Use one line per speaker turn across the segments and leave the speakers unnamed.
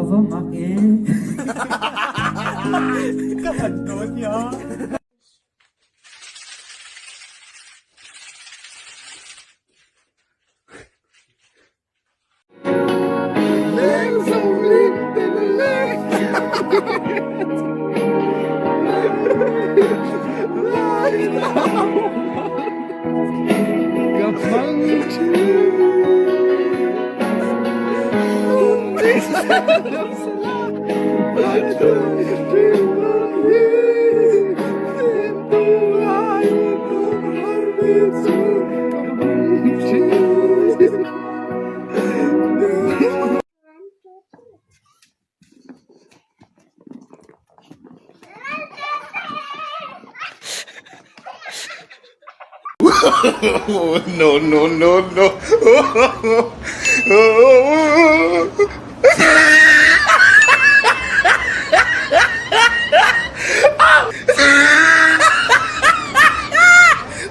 Ava mak e.
Ka han dawn nia.
No, no, no, no.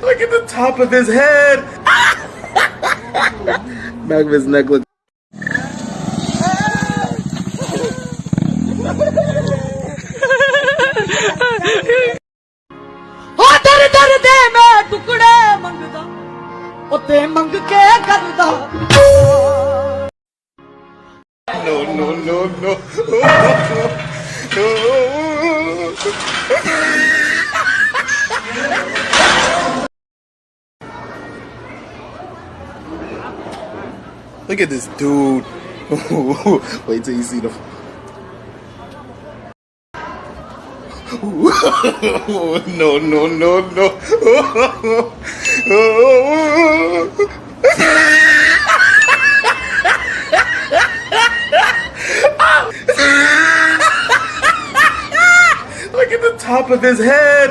Look at the top of his head. Back of his neck look.
ਹੋ ਦਰ ਦਰ ਦੇ ਮੈਂ ਟੁਕੜੇ ਮੰਗਦਾ, ਉੱਤੇ ਮੰਗ ਕੇ ਕਰਦਾ।
No, no, no, no. Look at this dude. Wait till you see the. No, no, no, no. Look at the top of his head.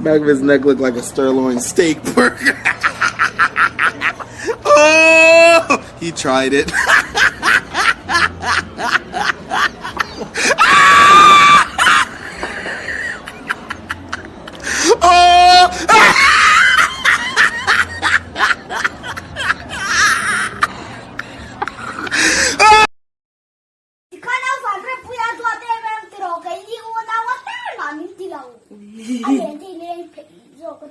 Back of his neck looked like a sirloin steak burger. Oh, he tried it. Oh!
你看到反正不要坐这边的了，给你我拿我带哪你的了？哎呀，这边做个。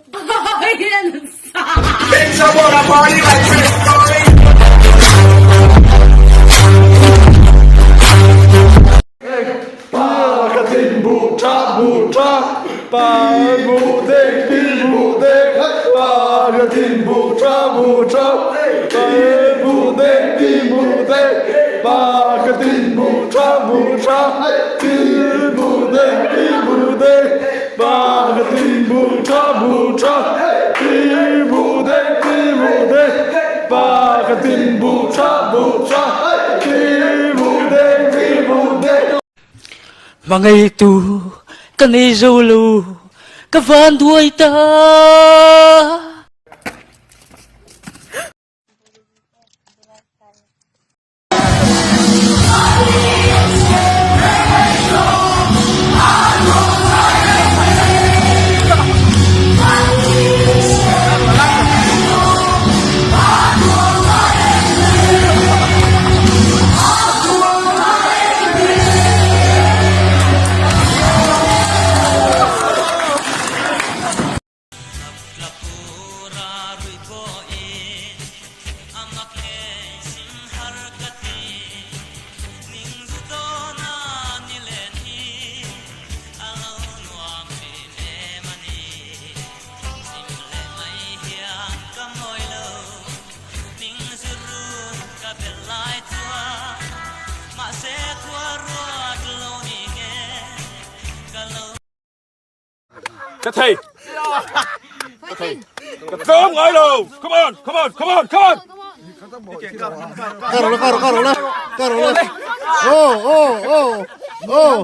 Hmangaihtu ka nei zo lo, ka van duai ta.
Ka thei. Ka thei. Ka tlawm ngai lo. Come on, come on, come on, come on.
Ka ro la, ka ro, ka ro la, ka ro la. Oh, oh, oh, oh.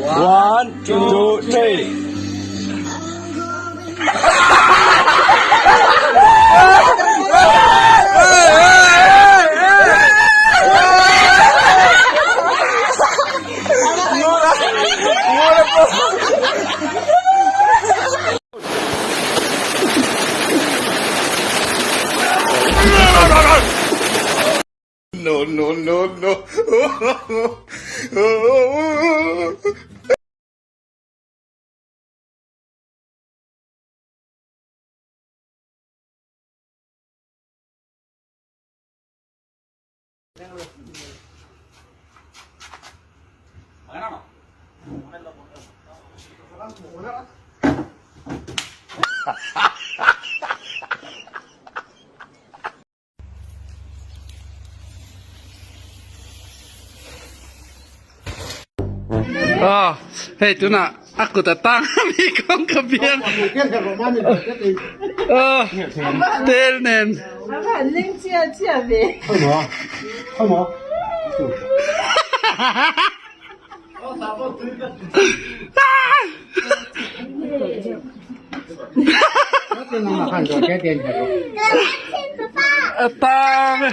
One, two, three.
No, no, no, no.
Aw hei tunah a kut a tang a mi kawngka biang aw tel nen A tang e.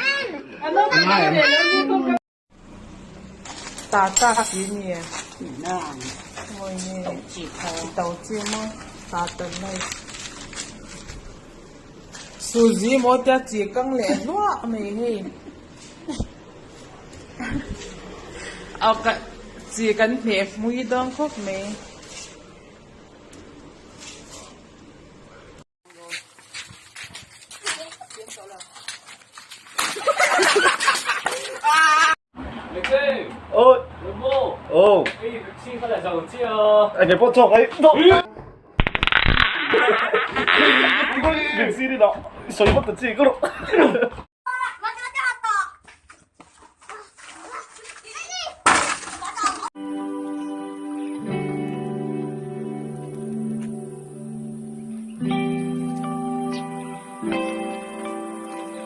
Chi kan hmeh hmui dawn khawp mai.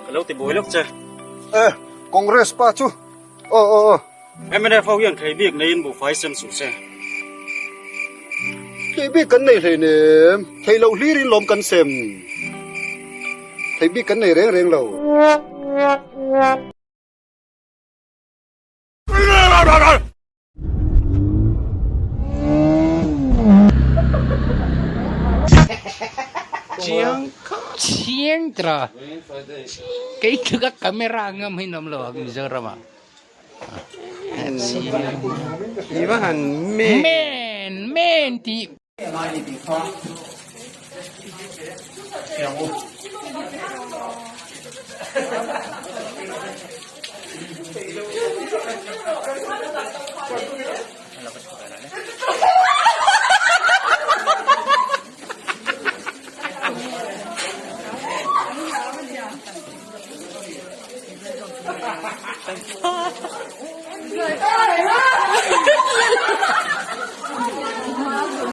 Ka lo ti buai lawk che.
E, Congress pa chu. Aw aw aw.
Mnf ho hian thei bik neiin buhfai sem suh se.
Thei bik kan nei hleinem. Thei loh hlirin lawm kan sem. Thei bik kan nei reng reng lo.
Chiang chiang tra kei thuka camera ngam hi nom lo Mizoram ah men men ti